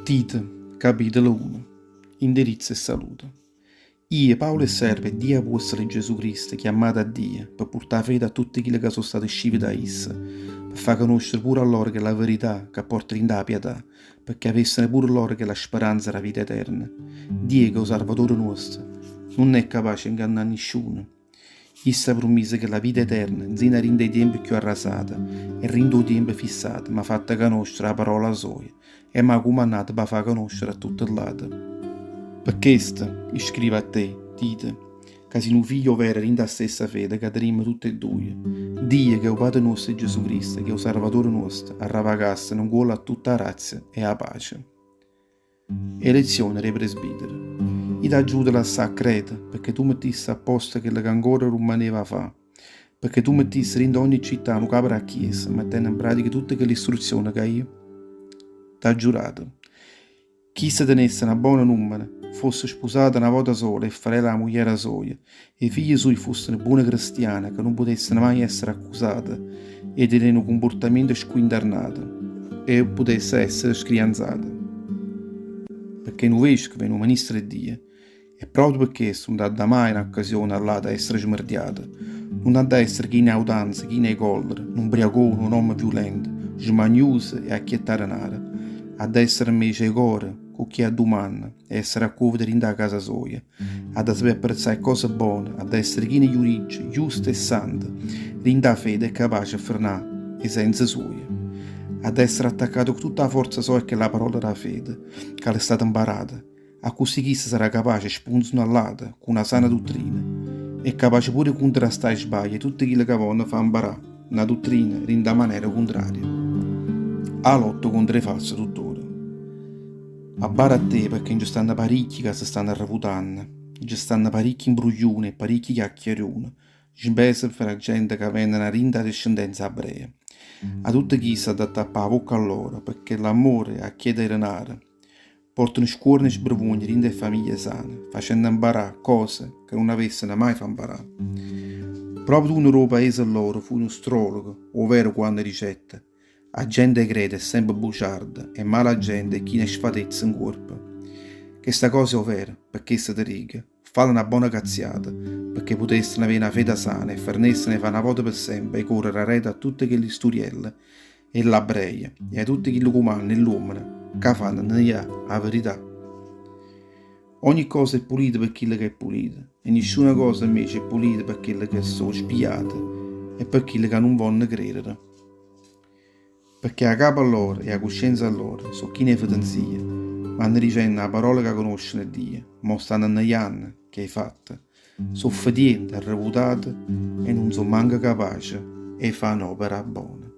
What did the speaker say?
Tito, capitolo 1 Indirizzo e saluto. Io, Paolo e servo e Dio apuostolo 'e Gesù Cristo, chiammato 'a Dio, pe purtà 'a fede a tutte chille ca so' state scive da isso, pe fà canoscere pure a loro chella verità ca porta dint' 'a pietà, pecché avessero pure loro chella speranza d' 'a vita eterna. Dio, ch'è 'o Sarvatore nuosto, nun è capace 'e 'ngannà a nisciuno. Isso ha prummiso chella vita eterna nzino a dint' 'e tiempe cchiù arrasate e dint' 'o tiempo fissato m'ha fatto canoscere 'a parola soja e m'ha cumannato p' 'a fà canoscere a tutte ll'ate. Pe chesto, i' scrivo a te, Tito, ca si' nu figlio overo dint' 'a stessa fede ca tenimmo tutt' 'e duje. Dio, ch'è 'o Pate nuosto e Gesù Cristo, ch'è 'o Sarvatore nuosto, arravacasse 'ncuollo a tutte 'a grazia e 'a pace. Elezione d' 'e presbitere. I' t'aggio avuto lassà a Creta, pecché tu mettisse a posto chello ca ancora rummaneva 'a fà, pecché tu mettisse dint' ogni città nu capo d' 'a chiesa, mettenno 'npratica tutte chelle istruzione ca io t'aggio dato. Chisto tenesse na bona nummera, fosse spusato na vota sola e fedele 'a mugliera soja, 'e figlie suje fossero buone crestiane ca nun putessero maje essere accusate 'e tené nu cumpurtamiento squintarnato e putesse essere scrianzate. Pecché nu vescovo è nu ministro 'e Dio e proprio pe chesto nun adda maje n'occasione a ll'ate 'e essere smerdiato. Nun adda essere chino 'e autanza, chino 'e collera, nu 'mbriacone, n'ommo viulento, smaniuso e a chiettà denare. Adda essere 'mmece 'e core cu chi addumanna e essere accuoveto dint' 'a casa soja. Adda sapé apprezzà 'e ccose bone, adda essere chino 'e juriggio, justo e santo, dint' 'a fede e capace 'e frenà 'e senze suoje. Adda essere attaccato cu tutta 'a forza soja a chella parola d' 'a fede ca l'è stata 'mparata, accussì chisto sarà capace 'e spunzunà ll'ate cu na sana duttrina. È capace pure 'e cuntrastà 'e sbaglie 'e tutte chille ca vonno fà 'mparà na duttrina dint' 'a manera cuntraria. 'A lotta contro 'e false duttore. Abbara a te pecché nce stanno paricchi ca se stanno arrevutanno, nce stanno paricchi 'mbrugliune e paricchi chiacchiariune, specie fra 'a gente ca veneno 'a dint' 'a discendenza abrea. A tutte chiste adda tappà 'a vocca lloro, pecché l'ammore a chiede 'e denare portano scuorno e sbrevogna dint' 'e famiglie sane, facenno 'mparà cose ca nun avesseno mai fa 'mparà. Proprio uno d' 'o paese lloro fuje nu astrologo overo quanno dicette, 'A gente 'e Creta è sempe buciarda e mala gente e china 'e sfatezze 'ncuorpo. Chesta cosa è overa, pe chesto te dico, falle na bona cazziata, pecché putesseno avé na feda sana e fernesseno 'e fa na vota pe sempe 'e correre areto a tutte chelli sturielle 'e ll'abreie e a tutte chilli cumanne 'e ll'uommene ca fanno neià 'a verità. Ogni cosa è pulita pe chillo ca è pulito e nisciuna cosa invece è pulita pe chelle ca so' spiate e pe chille ca nun vonno credere. Pecché 'a capa lloro e 'a cuscienza lloro so' chine 'e fetenzia, vanno dicenno 'a parola ca conosceno 'e Dio, ma 'o stanno annejanno cu 'e fatte. So' fetiente, arrevutate e nun so' manco capace 'e fa' n'opera bona.